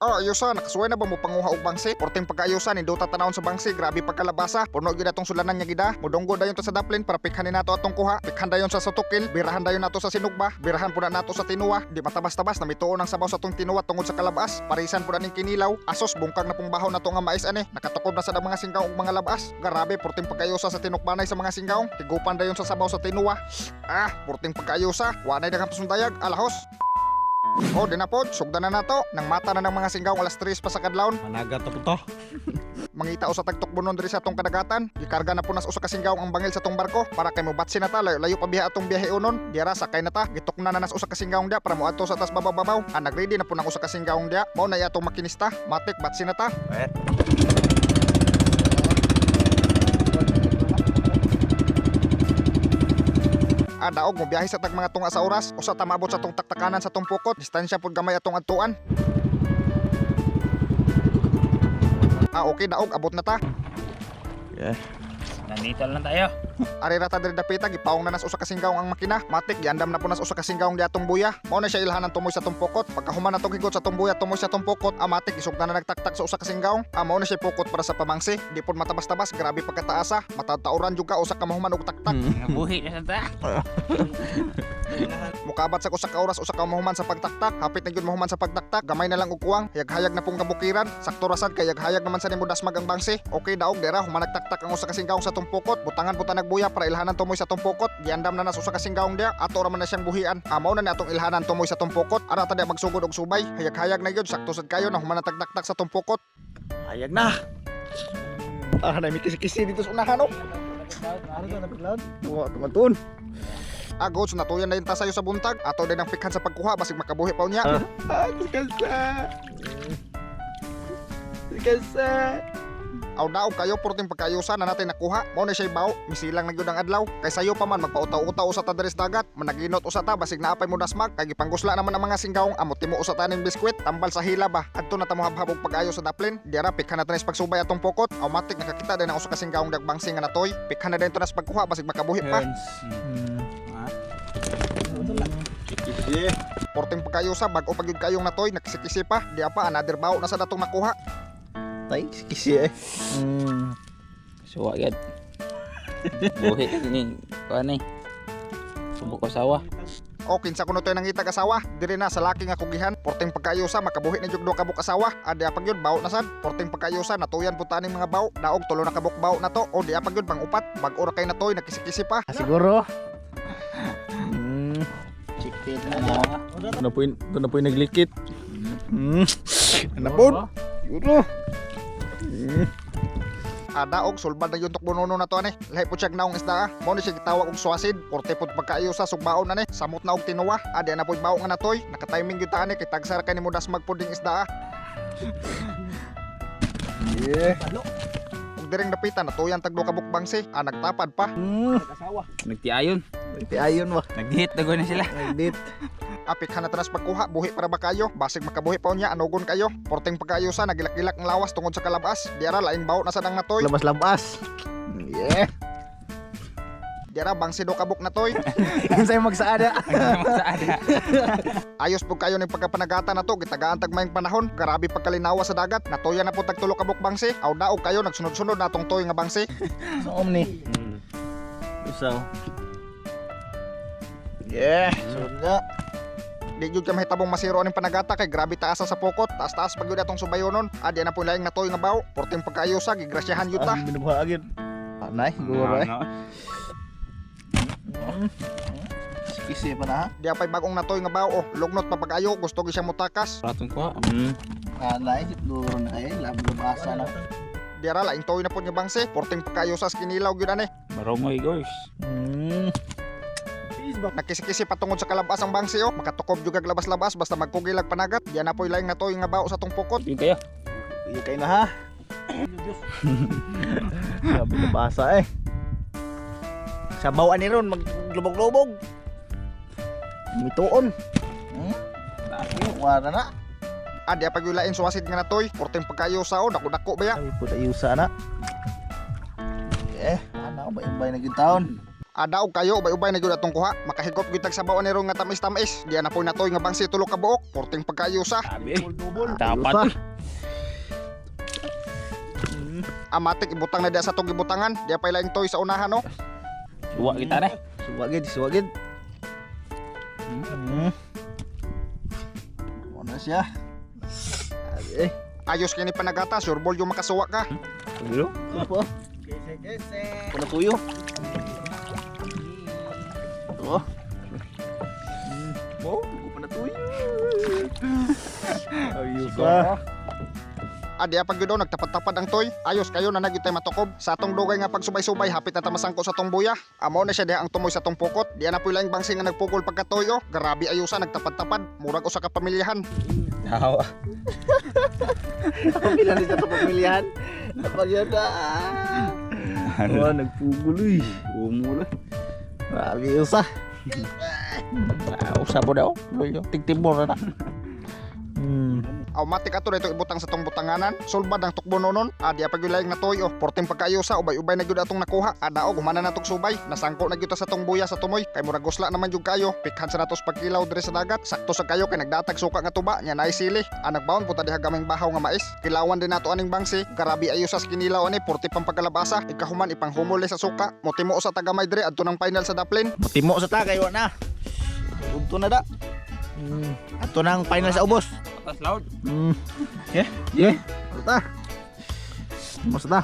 Oh, ayusa, nakasuway na ba mo panguha og bangsi? Porting pagkaayusa, nindota tanawon sa bangsi, grabe pagkalabasa. Puno gyud atong sulanan nga gida. Mudonggo dayon ta sa daplin para pikhan ni nato atong kuha. Pikhan dayon sa sotokil, birahan dayon nato sa sinugba, birahan pud na nato sa tinuwa. Di matabas-tabas na mituon ang sabaw sa atong tinuwa tungod sa kalabas. Parisan pud aning kinilaw. Asos bungkag na pong bahaw nato nga mais ani. Nakatukob na sa mga singgaw ug mga labas. Grabe porting pagkaayusa sa tinukbanay sa mga singgaw. Higupan dayon sa sabaw sa tinuwa. Ah, porting pagkaayusa. Wa nay daghang pasundayag, alahos. Oh, di na pod, sugdan na nato. Nang mata na ng mga singgaw alas 3 pa sa kadlawon. Managat na po to. Mangita usa tagtukbonon diri sa atong kadagatan. Gikarga na po nas usa ka singgaw ang bangil sa tong barko para kay mobatsi na ta layo, layo pa biya atong biyahe unon. Diara sakay na ta. Gitukna na nas usa ka singgaw dia para moadto sa tas babaw-babaw. Ah, nagready na po nang usa ka singgaw dia. Mao na atong makinista. Matik batsi na ta. Ah, daog mo biyahe sa tag mga tunga sa oras. Usa ta maabot sa tong taktakanan sa tong pukot. Distansya pud gamay atong adtuan. Ah, okay, daog abot na ta. Yeah. Nandito lang tayo. Ari ra ta diri dapita gipaong na nas usa ka singgaw ang makina. Matik giandam na po nas usa ka singgaw di atong buya. Mao na siya ilhanan tumoy sa tumpokot. Pagkahuman natong higot sa tong buya tumoy sa tumpokot, amatik isugna na nagtaktak sa usa ka singgaw. Ah, mao na siya pukot para sa pamangsi. Di pod matabas-tabas, grabe pagkataasa. Matatauran jud ka usa ka mahuman og taktak. Nabuhi na sa ta. Mukabat sa usa ka oras usa ka mahuman sa pagtaktak. Hapit na gyud mahuman sa pagtaktak. Gamay na lang og kuwang. Hayag-hayag na pong kabukiran. Sakto ra sad kay hayag naman sa nimo dasmag ang bangsi. Okay daog dira human nagtaktak ang usa ka singgaw sa tumpokot. Butangan po ta nagbuya para ilhanan tumoy sa tumpokot. Giandam na nas usa ka singgaw dia. Ato ra man na siyang buhian. Amaw na ni atong ilhanan tumoy sa tumpokot. Ara ta dia magsugod og subay. Hayag-hayag na gyud sakto sad kayo na human nagtaktak sa tumpokot. Hayag na. Ah, na may kisi-kisi dito sa unahan oh. Wa tumatun. Ah, goats, natuyan na yung tasayo sa buntag. Ato din ang pikhan sa pagkuha basig makabuhi pa unya. Ah, kasa. Kasa. Aw daog kayo porting pagkaayusan na natin nakuha. Mao na siya baw, misilang na gyud ang adlaw. Kay sayo pa man magpautaw-utaw usa ta diri sa dagat. Managinot usa ta basig naapay mo dasmag kay gipangusla naman ang mga singgawng amot timo usa ta ning biskwit tambal sa hila ba. Adto na ta mohabhab og pag-ayo sa daplin. Diara pikhan na ta nis pagsubay atong pokot. Automatic nakakita din ang usa ka singgawng dagbangsing nga natoy. Pikhan na din to nas pagkuha basig makabuhi pa. Kisi. Porting pagkaayusa bag-o pa gyud kayong natoy nakisikisi pa. Di pa another baw na sa datong nakuha. Tay, kisi eh. Suwa gad. Buhi ni kuan ni. Subok ko sawa. O kinsa kuno toy nangitag asawa, diri na sa laki nga kugihan, porting pagkaayusa makabuhi na jud duha ka buok asawa. Adi pag yun bawo na sad, porting pagkaayusa natuyan pud ta ning mga bawo, daog tulo na ka buok bawo na to. O di pag yun pang upat, bag-o ra kay natoy nakisikisi pa. Siguro. Chicken na. Ito na po yung naglikit. Ano po? Siguro. Ada og sulbad na yun tukbonono na to ani. Lahi po siyag naong isda ah. Mao ni siya gitawag og swasid, porte pod pagkaayusa sugbaon ani, samot na og tinuwa. Adi na pod bawo nga natoy, nakatiming gyud ta ani kay tagsara kay nimo dasmag pod ding isda ah. Yeah. Ug diring dapitan natuyan tag duha ka buok bangsi, ah nagtapad pa. Nagtiayon. Ayon ba? Nagdihit na na sila. Nagdit. Apik na tanas pagkuha, buhi para ba kayo? Basig makabuhi pa unya, anugon kayo. Porting pagkaayusa, nagilak-gilak ang lawas tungod sa kalabas. Diara laing bawo na sa nang natoy. Labas-labas. Yeah. Diara bang sido kabuk natoy. Sa'yo magsaada. Nagsaada. Ayos po kayo ning pagkapanagata na to, gitagaan tag mayong panahon. Grabe pagkalinawa sa dagat. Natoya na po tag tulo kabuk bangsi. Aw daog kayo nagsunod-sunod na atong toy nga bangsi. So, omni. Usaw. Yeah. Sunod na. Di gyud ka mahitabong masiro aning panagata kay grabe taasa sa pokot. Taas-taas pag gyud atong subayonon. Adi na po laing natoy nga bawo. Porting pagkaayusa, gigrasyahan gyud ta. Ang binubuhagin. Anay, siguro eh. Kisi pa na ha. Di apay bagong natoy nga bawo. Oh, lugnot pa pag-ayo, gusto gyud siya mutakas. Ratong kuha. Anay, siguro na eh. Labasa na. Diara laing toy na pod nga bangsi. Porting pagkaayusa sa kinilaw gyud ani. Barongoy guys. Nakisikisi patungod sa kalabas ang bangsi oh. Makatukob jud kag labas-labas basta magkugilag panagat. Diyan na po'y laing natoy nga bao sa tong pukot. Yun kayo. Iya kayo na ha. Grabe nabasa eh. Sabaw ani ron maglubog-lubog. Mituon. Wala na. Ah, di pag laing suwasid nga natoy. Porting pagkaayusa oh, dako-dako ba ya. Ay, puta yusa na. Eh, ano ba imbay na gyud taon. Adaog kayo ubay-ubay na gyud atong kuha. Makahigop gyud tag sabaw ani ron nga tamis-tamis. Diya na poy natoy nga bangsi tulo ka buok. Porting pagkaayusa. Sabi. Dapat. Amatik ibutang na diya sa tong gibutangan. Diya pay laing toy sa unahan no. Suwa kita na. Suwagid, suwagid. Ano siya? Abi. Ayos kini panagata, sure ball yung makasuwa ka. Tulo. Ano po? Ano tuyo? Oh. Oh, ko na tuyo. Ayos ah. Adi pag gyud nagtapad-tapad ang toy. Ayos kayo na nagyud tay matukob. Sa atong dugay nga pagsubay-subay hapit na ta masangko sa tong buya. Amo na siya diha ang tumoy sa tong pukot. Diya na poy laing bangsi nga nagpugol pagkatoyo. Grabe ayusa nagtapad-tapad. Murag usa ka pamilyahan. Tawa. Pamilya ni sa pamilyahan. Napag yun ah. Oh, nagpugol uy. Umulo. Grabe usa. Usa po daw. Loyo. Tigtibor na. Automatic ato dito ibutang sa tong butanganan. Sulbad ang tukbo nonon. Adi pag gyud laing natoy oh. Porting pagkaayusa ubay-ubay na gyud atong nakuha. Adaog humana na tong subay. Nasangko na gyud ta sa tong buya sa tumoy. Kay murag gusla naman gyud kayo. Pikhan sa natos pagkilaw diri sa dagat. Sakto sa kayo kay nagdatag suka nga tuba nya naay sili. Ang nagbaon po ta diha gamay bahaw nga mais. Kilawan din nato aning bangsi. Grabe ayo sa kinilaw ani porti pang pagkalabasa. Ikahuman ipanghumol sa suka. Motimo sa tagamay diri adto nang final sa daplin. Timo sa ta kayo na. Udto na da. Ato nang final sa ubos. Atas loud. Yeah. Yeah. Ta. Timo sa ta.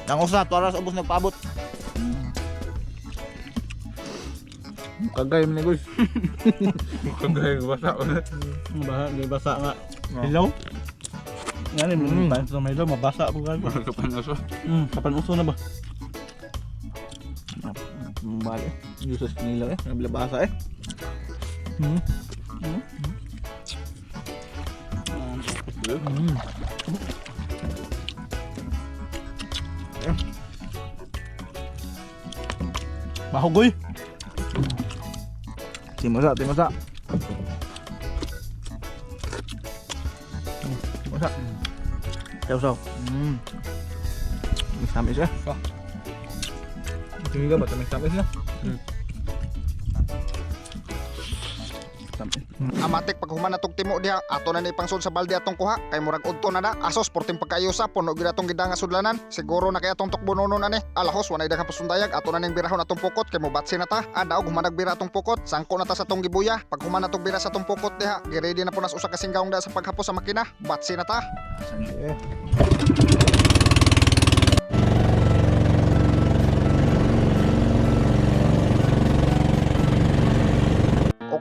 Ang usa tuara sa ubos nagpaabot. Kagay ni guys. Kagay basa. Baha, di basa nga. Hello? Nga ni, mm. Sa may hello, mabasa po ka. Kapan uso. Kapan uso na ba? Bale. Usos nila eh, nablabasa eh. Bahugoy! Timo sa, timo sa. Timo sa. Saw saw. Tamis eh. Tingin ka ba? Tamis-tamis na. Tamis. Amatik pag human natong timo diha ato na ni ipangsud sa balde atong kuha kay murag udto na da asos porting pagkaayusa puno gyud atong gida nga sudlanan siguro na kay atong tukbononon ani alahos wanay daghang pasundayag ato na ning birahon atong pukot kay mobatsi na ta adaog human nagbira atong pukot sangko na ta sa atong gibuya pag human natong bira sa atong pukot diha giready na po nas usa ka singgawng da sa paghapos sa makina batsi na ta.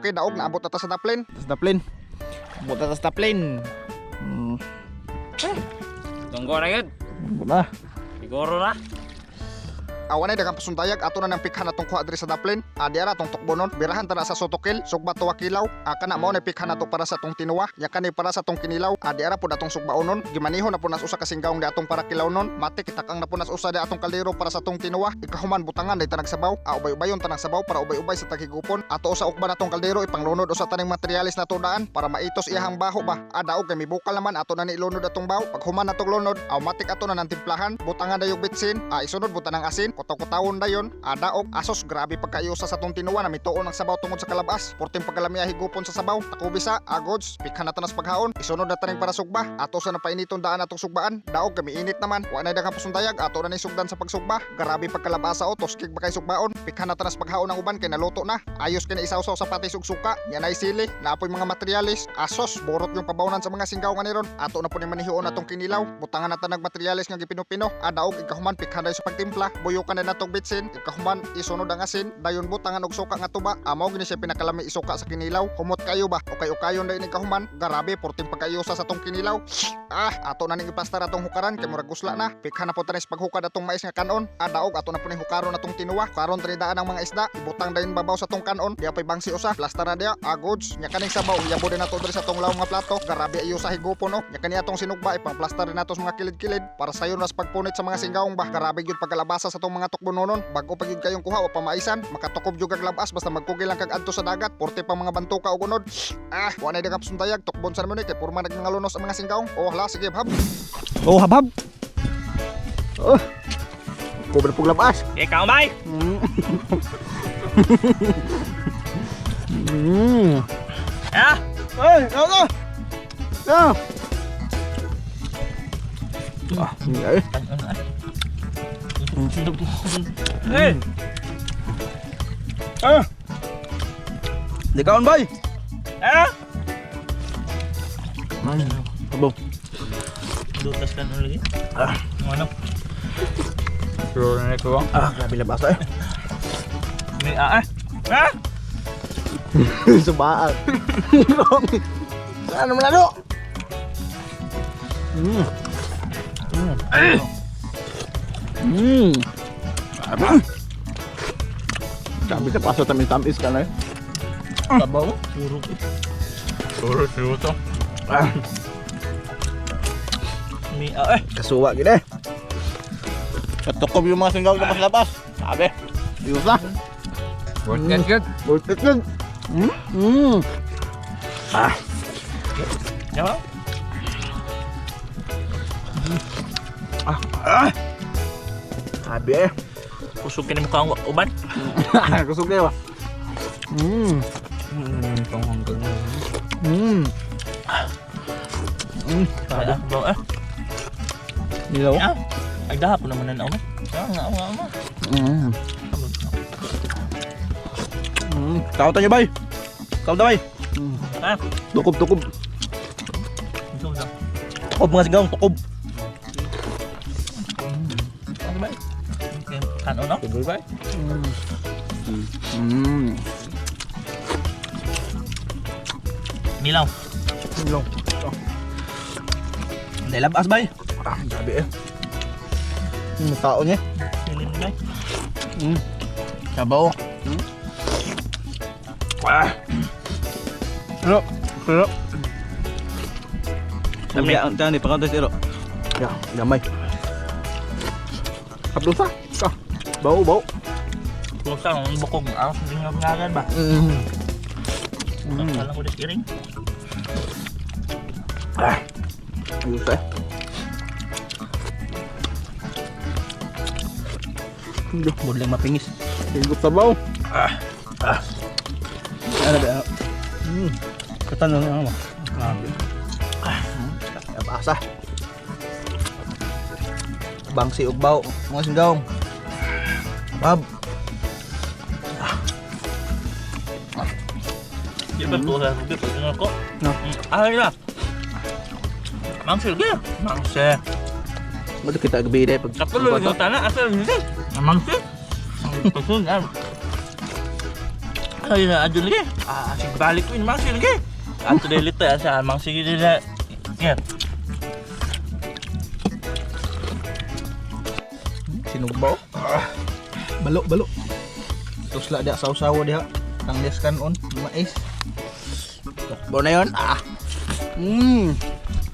Okay, daog naabot na ta sa daplin. Tas daplin. Buta tas daplin. Tunggo na yun. Buta. Siguro na. Awan ay daghang pasundayag ato na nang pikhan atong kuha diri sa daplin. Adi ara atong tukbonon, birahan ta na sa sotokil, sugba tuwa kilaw. Aka na mao na pikhan nato para sa atong tinuwa, ya kani para sa atong kinilaw. Adi ara pud atong sugbaonon, gimaniho na pud nas usa ka singgawng di atong para kilawnon. Matik itakang na pud nas usa di atong kaldero para sa atong tinuwa. Ikahuman butangan day tanag sabaw. A ubay-ubayon tanang sabaw para ubay-ubay sa taghigupon. Ato sa ukban atong kaldero ipanglunod usa taning materyales nato daan para maitos iyahang baho ba. Adaog kay mibukal naman ato na ni ilunod atong baho. Pag human atong lunod, automatic ato na nang timplahan, butangan dayog bitsin, a isunod butan ng asin, kutaw-kutawon dayon, adaog, asos grabe pagkayusa sa atong tinuwa na mituon ang sabaw tungod sa kalabas. Porting pagkalamia higupon sa sabaw, takubi sa agods, pikhan na tanas paghaon, isunod na taning para sugba, ato sa napainiton daan atong sugbaan, daog kami init naman, wa na daghang pasundayag, ato na ni sugdan sa pagsugba, grabe pagkalabasa o toskig ba kay sugbaon, pikhan na tanas paghaon ang uban kay naluto na, ayos kay na isawsaw sa patis ug suka, nya nay sili, naapoy mga materyales, asos, borot yung pabawnan sa mga singgaw nga niron, ato na po ni manihion atong kinilaw, butangan na tanag materyales nga gipinupino, adaog ikahuman pikhan dayon sa pagtimpla, buyukan na natong bitsin, ikahuman isunod ang asin, dayon butangan og suka nga tuba, amaw gini siya pinakalami isuka sa kinilaw, humot kayo ba, okay ukayon dayon ikahuman, garabe porting pagkayusa sa tong kinilaw. Ah, ato na ning iplastar atong hukaran kay murag gusla na. Pikhan na po tanis paghukad atong mais nga kanon. Adaog ato na po ning hukaron atong tinuwa. Karon daan ang mga isda, ibutang dayon babaw sa tong kanon. Diya pay bangsi usa, plastar na diya. Agods, nya kaning sabaw iyabo din nato diri sa tong lawom nga plato. Garabe ayo sa higupon oh. Nya kani atong sinugba ipang plastar din nato sa mga kilid-kilid para sayon nas pagpunit sa mga singgawong ba. Garabe gyud pagkalabasa sa tong mga tukbononon. Bag-o pa gyud kayong kuha o pamaisan, makatukob gyud kag labas basta magkugil lang kag adto sa dagat. Porte pa mga bantuka og unod. Ah, wa nay daghang pasundayag, tukbon sa naman ni kay porma nagmangalunos ang mga singgawong. Oh, hala sige, hab. Oh, habhab. Oh. Kubra pug labas. Ikaw bay. Ah! Ay, ano? Ah. Ah, ay. Eh! Ah. Di kaon bay. Ah! Abo. Dutas ka nun lagi. Ah. Ano? Siguro na ito. Ah, grabe labas eh. May ah ah. Ah! Subaan. Ano man ano? Mm. Mm. Mm. Grabe. Grabe sa paso tamis-tamis ka na eh. Sabaw? Puro. Siguro siguro to. Ah, May ah eh. kasuwa gid eh. Katukob yung mga singgaw labas-labas. Sabi. Diyos na. Worth it good. Worth it yun. Mm. Mm. Ah. Yawa? Ah. Ah. Sabi eh. Kusog ka ni mukha ang uban. Kusog kayo ah. Mm. Mm. Mm. Sabi. Sabaw eh. Nilaw. Ah. Ay dahapon naman na nauma. Ah, nga nga nga. Mm. Mm. Tao tayo bay. Tao bay. Mm. Ah. Tukob tukob. Ito lang. Tukob mga sigaw, tukob. Ano ba? Okay, Kano no? Siguro bay. Mm. Milaw. Nilaw. Hindi labas bay. Ah, grabe eh. Yung tao niya. Silim bay. Mm. Sabaw. Mm. Ah. Pero, pero. Dami ang tani pa iro. Ya, gamay. Kaplusa. Ah, bawo bawo. Kusa ang bukog ang ngagan ba? Mm. Mm. Alam ko dis iring. Ah. Ayos eh. Budlang mapingis. Higup sabaw. Ano ba? Mm. Katan lang ano. Grabe. Ah. Asa. Bangsi ug baw, mga singgaw. Bab. Di ba to sa tubig pag ko? No. Ah, ila. Mangsil ge. Mangsil. Mo kita gabi dai pag Kapulo yung tana asal hindi. Mangsil. Kasun ah. Ay na adyo lagi. Ah, sig balik ko in mangsil lagi. Ato dili ta sa mangsil gid na. Yeah. Sinugbaw. Ah. Balo balo. Tusla dia saw-saw diha. Tangles kanon, mais. Tukbo na yon. Ah. Mm.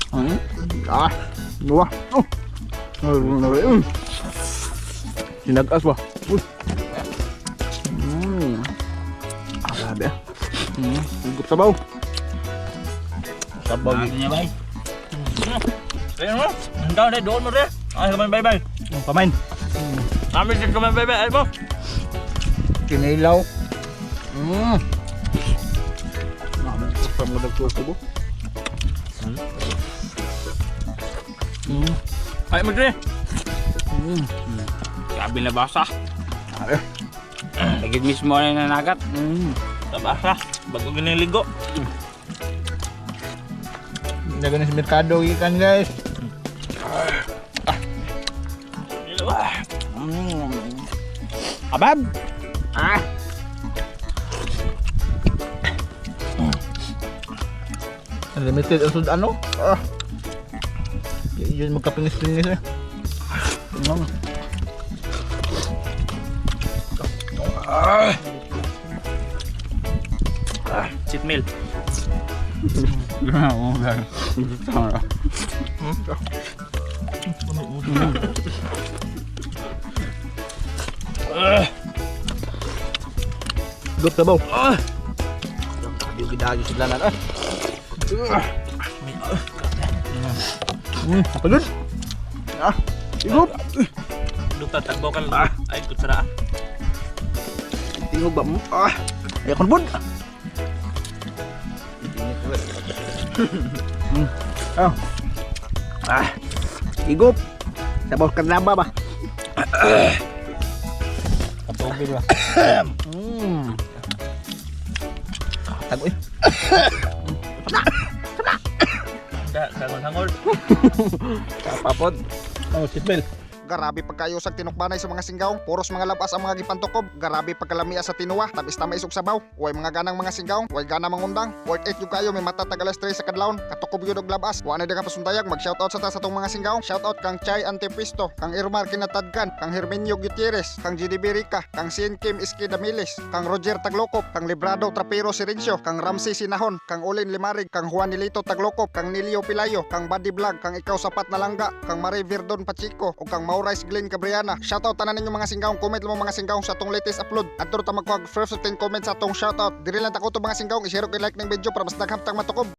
Mm. Ah. Nuwa. Oh. Mm. Sinagas ba? Uy. Mm. Ah, grabe ah. Mm. Hugot sabaw. Sabaw. Ano niya bay? Ayun mo. Ang tao na doon mo re. Ay, kaman bye bye. Pamain. Kami din kaman bye bye. Ay mo. Kinilaw. Mm. Pamudag ko ko. Mm. Ay mo dre. Mm. Grabe na basa. Grabe. Lagi mismo na nanagat. Mm. Tabasa. Bago giniligo. Dagan sa merkado ikan guys. Mm. Abab. Ah. Unlimited ang sud ano? Ah. Yun magkapingis-pingis eh. Mm. Ah. Cheat meal. Oo, grabe. Good sabaw. Ah. Di gidayo sila na. Ah. Mm, pagod. Ah, igup. Duta tagbaw ka lang. Ay, kutsara. Tingog ba mo? Ah. Ay, akong bud. Ah. Ah. Igop. Sabaw karnaba ba? Katubig ba? Tagoy. Da, sangon-sangon. Kapapod. Oh, sipil. Garabi pagkayusag tinukbanay sa mga singgaw. Puros mga labas ang mga gipantukob. Garabi pagkalamia sa tinuwa. Tamis-tamis og sabaw. Way mga ganang mga singgaw. Way gana mangundang. Worth it yung kayo. May mata tag alas 3 sa kadlawon. Katukob yun og labas. Wa na daga pasundayag. Mag shoutout sa ta sa tong mga singgaw. Shoutout kang Chay Antepisto, kang Irmar Kinatadkan, kang Herminio Gutierrez, kang GDB Rica, kang Sin Kim Iski Damiles, kang Roger Taglokop, kang Librado Trapero Sirencio, kang Ramsey Sinahon, kang Olin Limarig, kang Juan Nilito Taglokop, kang Nilio Pilayo, kang Buddy Vlog, kang Ikaw Sapat na Langga, kang Marie Verdon Pachico, ug kang Maurice Glenn Cabriana. Shoutout tanan ninyo mga singgaw, comment mo mga singgaw sa atong latest upload. Adto ta magkuha first 15 comments sa atong shoutout. Diri lang ta kutob, mga singgaw, i-share ug i-like ning video para mas daghang tang matukob.